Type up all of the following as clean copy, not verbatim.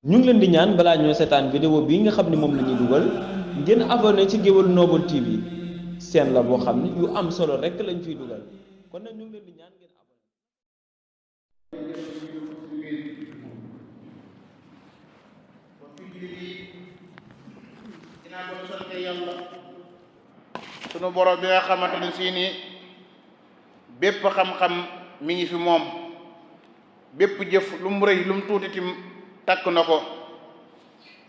ñu ngi leen di ñaan balaa ñoo seetaan vidéo bii nga xam ne moom la ñuy dugal ngeen abonné ci Géwël Noble TV seen la boo xam ne yu am solo rek lañ fiy dugal kon nag ñu ngi leen di ñaan ngeen abonné. dinaa doon sant yàlla sunu borom bi nga xamante ne si ni bépp xam-xam mi ngi fi moom bépp jëf lu mu rëy lu mu tuuti tim takk na ko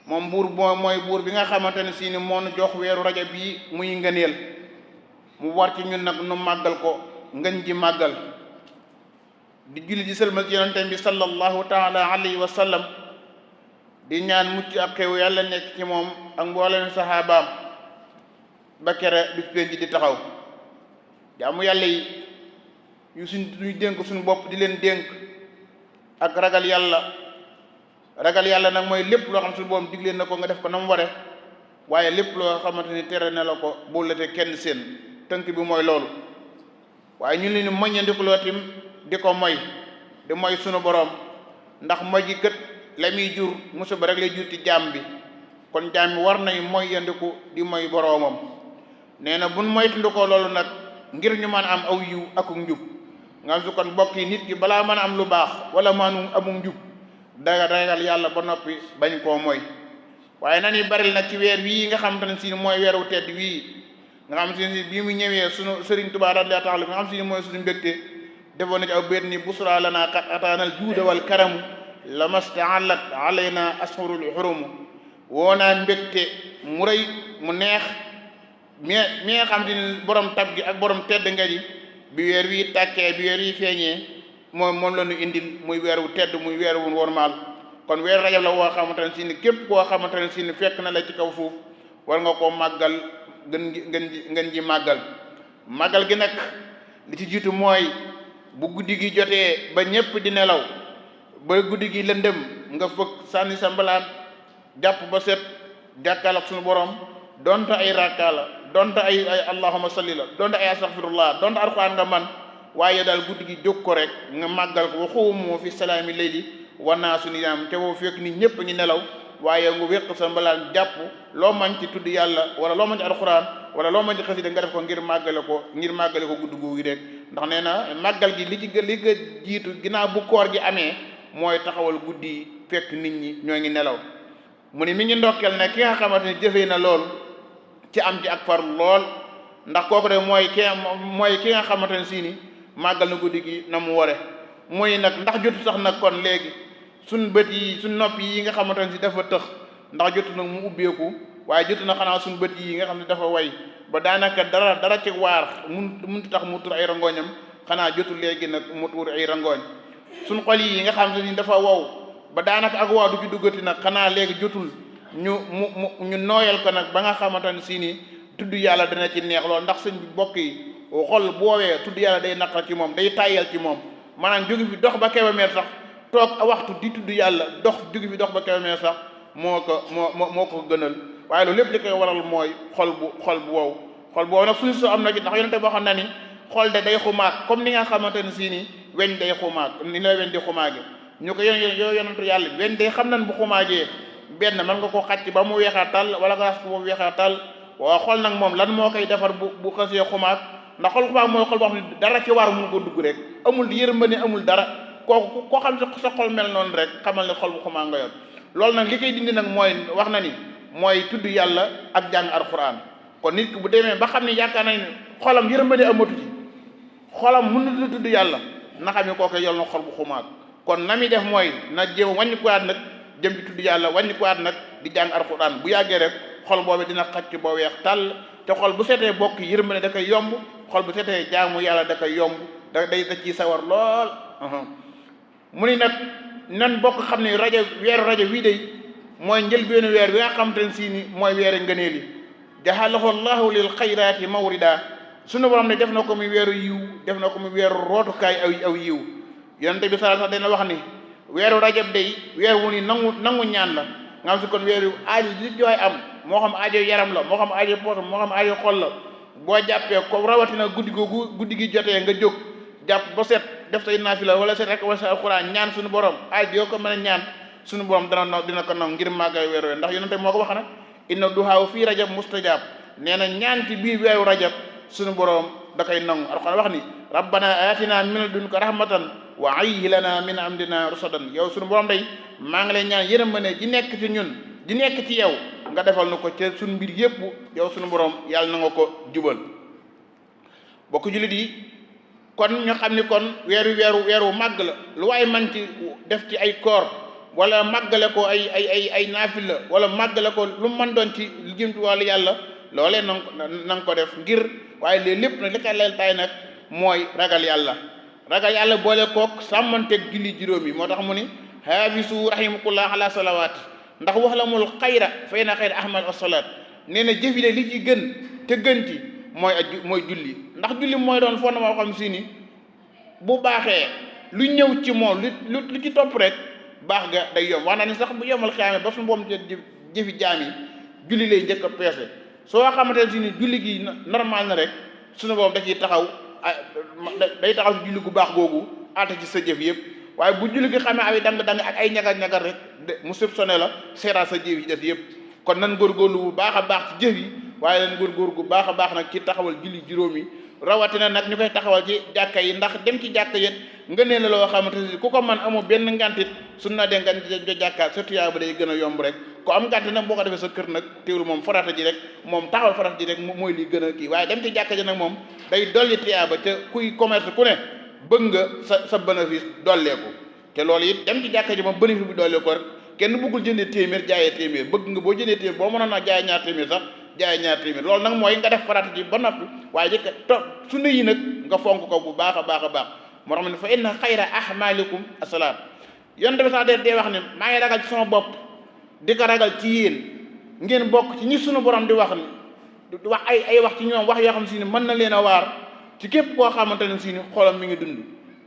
moom buur mooy buur bi nga xamante ne si ni moo nu jox weeru rajab bi muy ngëneel mu war ci ñun nag nu màggal ko ngën ji màggal di julli di sëlmal ci yonente bi sallallahu taala alayhi wa sallam di ñaan mucc ak xew yàlla nekk ci moom ak mboolem saxaabaam ba kere bis penc di taxaw jaamu yàlla yi yu suñu dénk suñu bopp di leen dénk ak ragal yàlla nag mooy lépp loo xam suñu boom digle na ko nga def ko na mu ware waaye lépp loo xamante ni tere na la ko bu la te kenn seen tënk bi mooy loolu waaye ñu leen moññandikuloo tim di ko moy di moy sunu boroom ndax moy gi kët la muy jur musiba rek lay jur ci jaam bi kon jaam bi war nay moy yandiku di moy boroomam nee na buñ moytandikoo loolu nag ngir ñu mën a am aw yiw akuk njub nga su kon bokk yi nit ki balaa mën a am lu baax wala maanu amuk njub daga ragal yàlla ba noppi bañ koo moy waaye na ni baril nag ci weer wii nga xam te ne si mooy weeru tedd wii nga xam si bii mu ñëwee sunu Sëriñ Tuubaa radiyallaahu taala nga xam si mooy suñu mbégte defoon na ci aw béet ni busra lana qad ataanal juuda wal karamu lamasta'alat alayna ashurul xurumu woo naa mbégte mu rëy mu neex mi nga xam te ni borom tab gi ak borom tedd nga ji bi weer wii tàkkee bi weer wii feeñee moom la ñu indil muy weer wu tedd muy weer wu wormaal kon weer rajab la woo xamante ne si ni képp koo xamante ne si ni fekk na la ci kaw suuf war nga koo màggal ngën ji màggal gi nag li ci jiitu mooy bu guddi gi jotee ba ñëpp di nelaw ba guddi gi lëndëm nga fëkk sànni sa mbalaan jàpp ba set jàkkaal ak suñu borom donte ay rakka la donte ay allahumma salli la donte ay astaghfirullah donte alxuraan nga man waaye daal guddi gi jóg ko rek nga màggal ko waxumu fi salaami layli wanaasu niyaam te woo fekk ni ñëpp ngi nelaw waaye nga wéq sa mbalaan jàpp loo man ci tudd yàlla wala loo man ci alxuraan wala loo man ci xasida nga def ko ngir màggale ko guddi googu rek ndax nee na màggal gi li nga jiitu ginnaaw bu koor gi amee mooy taxawal guddi fekk nit ñi ñoo ngi nelaw mu ni mi ngi ndokkeel ne ki nga xamante ne jëfee na lool ci am ci ak far lool ndax kooku de mooy ki nga xamante ne si ni màggal na guddi gi na mu ware mooy nag ndax jotu sax nag kon léegi suñ bët yi suñ nopp yi nga xamante ne si dafa tëx ndax jotu nag mu ubbeeku waaye jotu na xanaa suñ bët yi nga xam ne dafa way ba daanaka dara ci waar mënut tax mu tur ay rangooñam xanaa jotu léegi nag mu tur ay rangooñ suñ xol yi nga xam ne dafa wow ba daanaka ak waa du ci duggati nag xanaa léegi jotul ñu nooyal ko nag ba nga xamante ne si ni tudd yàlla dana ci neex lool ndax sëñ bi bokk yi xol bu woowee tudd yàlla day naqar ci moom day tàyyal ci moom maanaam jóge fi dox ba Kébémer sax toog waxtu di tudd yàlla jóge fi dox ba Kébémer sax moo ko gënal waaye loolu lépp li koy waral mooy xol bu wow nag suñu soo am na ci ndax yonente boo xam na ni xol de day xumaag comme ni nga xamante ne si ni weñ day xumaag ni la weñ di xumaage ñu ko yonentu yàlla weñ day xam nañ bu xumaagee benn mën nga ko xàcc ba mu weexaa tàll wala nga ko ba mu weexaa tàll waaw xol nag moom lan moo koy defar bu xësee xumaag ndax xol xumaag mooy xol boo xam ne dara ci waar mun ko dugg rek amul yërmande amul dara kooku koo xam sa xol mel noonu rek xamal ne xol bu xumaag nga yor loolu nag li koy dindi nag mooy wax na ni mooy tudd yàlla ak jàng alxuraan kon nit ki bu demee ba xam ne yaakaar nañ ne xolam yërmande amatu ci xolam mën na tudd yàlla na xam ne kooku yor na xol bu xumaag kon na muy def mooy na jéem wàññi ko waat nag jëm ci tudd yàlla wàññi ko waat nag di jàng alxuraan bu yàggee rek xol boobu dina xacc ba weex tàll te xol bu seetee bokk yërmande da koy yomb xol bu seetee jaamu yàlla da koy yomb da ciy sawar lool mu ni nag nan bokk xam ne weeru rajo wii day mooy njëlbeenu weer bi nga xam te ne si ni mooy weeru ngëneel yi jaxalahu llahu lil xayraati mawrida sunu borom ne def na ko muy weeru yiw def na ko muy weeru rootukaay aw yiw yonente bi sallallahu alayhi wasallam dana wax ni weeru rajab day weer wu ni nangu ñaan la nga xam si kon weeru aajo di jooy am moo xam aajo yaram la moo xam aajo poos moo xam aajo xol la boo jàppee ko rawatina guddi gi jotee nga jóg jàpp ba set def say naafila wala set rek wala sa alxuraan ñaan suñu borom aajo yoo ko mën a ñaan suñu borom dina ko naw ngir màggay weer we ndax yonente moo ko wax nag inna duhaaw fii rajab mustajab nee na ñaan ci biir weeru rajab suñu borom da koy nangu alxuraan wax ni rabbana atina min ladunka rahmatan wa ayyi lana min amrina rusadan yow suñu borom day maa ngi lay ñaan yërmande ji nekk ci ñun di nekk ci yow nga defal na ko ca suñu mbir yépp yow suñu borom yàlla na nga ko jubal bokk jullit yi kon ñu xam ni kon weeru màgg la lu waaye man ci def ci ay koor wala màggale ko ay naafila wala màggale ko lu mën doon ci lu jëm ci wàllu yàlla loolee na nga ko def ngir waaye léegi lépp nag li ko leen tay nag mooy ragal yàlla boole kook sàmmanteeg julli juróom yi moo tax mu ni haafisu rahimakullah ala salawaat ndax wax la mul xayra fay na xayra ahmal as-salaat nee na jëfile li ci gën te gën ci mooy julli ndax julli mooy doon fondement xam si ni bu baaxee lu ñëw ci moom lu ci topp rek baax ga day yomb wax naa ni sax bu yomal xiyaame ba suñu boom jëfi jaam yi julli lay njëkk a peese soo xamante ne si ni julli gi normal na rek suñu boom da ciy taxaw day taxaw ci julli gu baax googu aata ci sa jëf yëpp waaye bu julli gi xamee ay dang-dang ak ay ñagar-ñagar rek mu soupçonné la seeraat sa jëf yi def yëpp kon nan góorgóorlu bu baax a baax ci jëf yi waaye nan góorgóor gu baax a baax nag ci taxawal julli juróom yi rawatina nag ñu koy taxawal ci jàkka yi ndax dem ci jàkka yit nga nee la loo xamante ne ku ko man amoo benn ngantit suñu naa dee nga jàkkaat surtout yaa ba day gën a yomb rek ko am ngàntit nag boo ko defee sa kër nag teewul moom farata ji rek moom taxawal farata ji rek mooy li gën a kii waaye dem ci jàkka ji nag moom day dolli tiyaaba te kuy commerce ku ne bëgg nga sa bénéfice dolleeku te loolu it dem ci jàkka ji moom bénéfice bi dolleeku rek kenn bëggul jëndee téeméer jaayee téeméer bëgg nga boo jëndee téeméer boo mënoon a jaay ñaar téeméer sax jaay ñaar téeméer loolu nag mooy nga def farata ji ba noppi waaye jëkk sunna yi nag nga fonk ko bu baax a baax a baax moo tax ne fa inna xayra ahmalikum asalaat yonent bi sax dee wax ne maa ngi ragal ci sama bopp di ko ragal ci yéen ngeen bokk ci ñi sunu borom di wax ni wax ay wax ci ñoom wax yoo xam si ni mën na leen a waar ci képp koo xamante ne si ni xolam mi ngi dund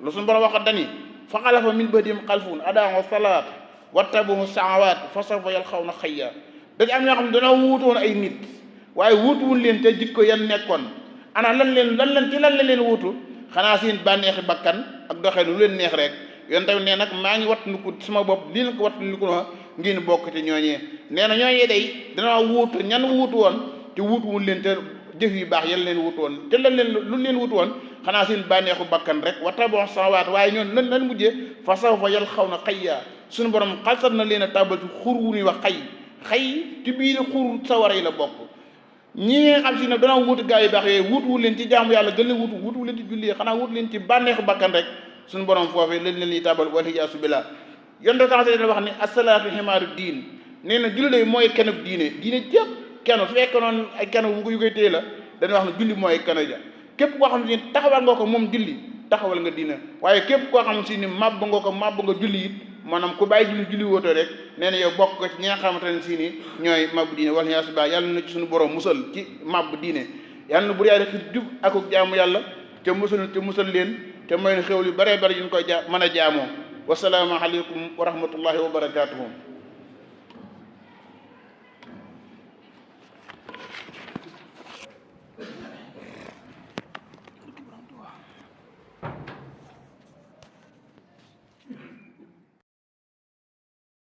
lu sunu borom wax dani fa xalafa min ba'dihim xalfun adaa'u salaat wattabahu shahawat fa sawfa yalqawna xayya dañu am ñoo xam ne dañoo wuutoon ay nit waaye wuutuwul leen te jikko yan nekkoon ana lan la leen wuutu xanaa seen bànneexi bakkan ak doxee lu leen neex rek yoon tamit nee nag maa ngi wattandiku sama bopp lii la ko wattandiku ngeen bokk ci ñooñee nee na ñooñee day dana wuutu ñan wuutu woon te wuutuwul leen te jëf yu baax yan leen wuutu woon te lu leen wuutu woon xanaa seen bànneexu bakkan rek wattabahu shahawaat waaye ñoon lan mujjee fa sawfa yalqawna xayya suñu borom xalsat na leen a tàbbal ci xur wu ñuy wax xay ci biir xur sawara yi la bokk ñi nga xam si ne dana wuutu gaa yu baax yooyu wuutuwul leen ci jaamu yàlla gën leen wuutuwul leen ci julli xanaa wuutu leen ci bànneexu bakkan rek suñu borom foofee leen ñuy tàbbal wal iyaasu billah yonte sax dina wax ni asalaatu ximaaru diin nee na julli mooy kenub diine jëpp kenn su fekkee noonu ay kenn yu koy téye la dañuy wax ne julli mooy kenn ja képp koo xam si ni taxawal nga ko moom julli taxawal nga diine waaye képp koo xam si ni màbb nga julli it maanaam ku bàyyi julli wootoo rek nee na yow bokk ko ci ñi nga xamante ne si ni ñooy màbb diine wala yaa subaa yàlla na ci suñu borom musal ci màbb diine yàlla na bu yàlla xit jub akuk jaamu yàlla te musal leen te mooy ne xéwal yu bare yu ñu koy mën a jaamoo wasalaamu aleykum wa rahmatullahi wa barakaatuhu